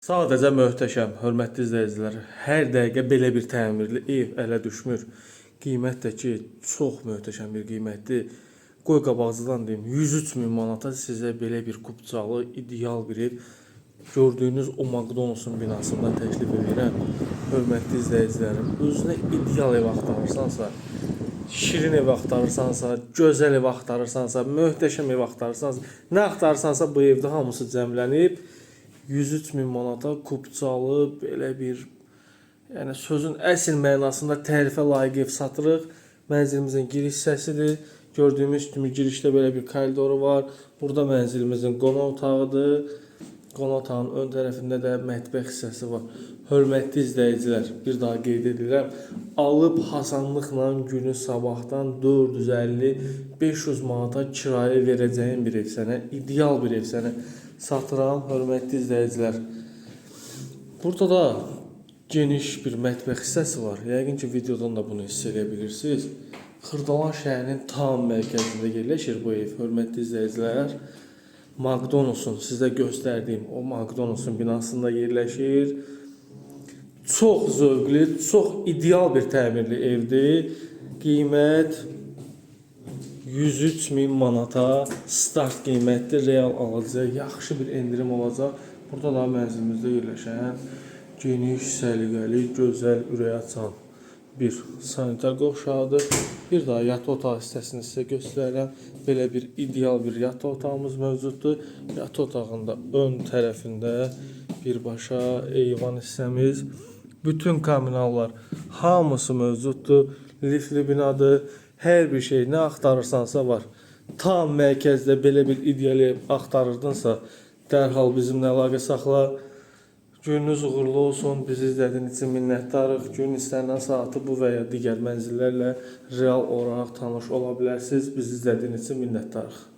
Sadəcə möhtəşəm, hörmətli izləyicilər. Hər dəqiqə belə bir təmirli ev ələ düşmür. Qiymət də ki, çox möhtəşəm bir qiymətdir. Qoy qabaqcadan deyim, 103 min manata sizə belə bir kupçalı, ideal bir ev gördüyünüz o McDonald's-un binasında təklif edirəm. Hörmətli izləyicilərim, özünə ideal ev axtarırsansa, şirin ev axtarırsansa, gözəl ev axtarırsansa, möhtəşəm ev axtarırsansa, nə axtarırsansa bu evdə hamısı cəmlənib. 103 min manata kupçalı belə bir, yəni sözün əsl mənasında tərifə layiq ev satırıq. Mənzilimizin giriş hissəsidir. Gördüyümüz kimi girişdə belə bir koridoru var. Burada mənzilimizin qonaq otağıdır. Qonaq otağının ön tərəfində də mətbəx hissəsi var. Hörmətli izləyicilər, bir daha qeyd edirəm, alıb asanlıqla günü sabahdan 450-500 manata kirayə verəcəyim bir ev sənə, ideal bir ev sənə satıram, hörmətli izləyicilər. Burada da geniş bir mətbəx hissəsi var. Yəqin ki, videodan da bunu hiss edə bilirsiniz. Xırdalan şəhərinin tam mərkəzində yerləşir bu ev, hörmətli izləyicilər. McDonald's-un sizə göstərdiyim o McDonald's-un binasında yerləşir. Çox zövqlü, çox ideal bir təmirli evdir. Qiymət 103 min manata start qiymətli, real alıcıya yaxşı bir endirim olacaq. Burada da mənzilimizdə yerləşən geniş, səliqəli, gözəl, ürək açan bir sanitar qovşağıdır. Bir daha yataq otağı hissəsini sizə göstərirəm. Belə bir ideal bir yataq otağımız mövcuddur. Yataq otağında ön tərəfində birbaşa eyvan hissəmiz, bütün kommunallar hamısı mövcuddur. Liftli binadır. Hər bir şey nə axtarırsansa var. Tam mərkəzdə belə bir ideal ev axtarırdınsa, dərhal bizimlə əlaqə saxla. Gününüz uğurlu olsun. Bizi izlədiyiniz üçün minnətdarıq. Günün istənilən saatı bu və ya digər mənzillərlə real olaraq tanış ola bilərsiniz. Bizi izlədiyiniz üçün minnətdarıq.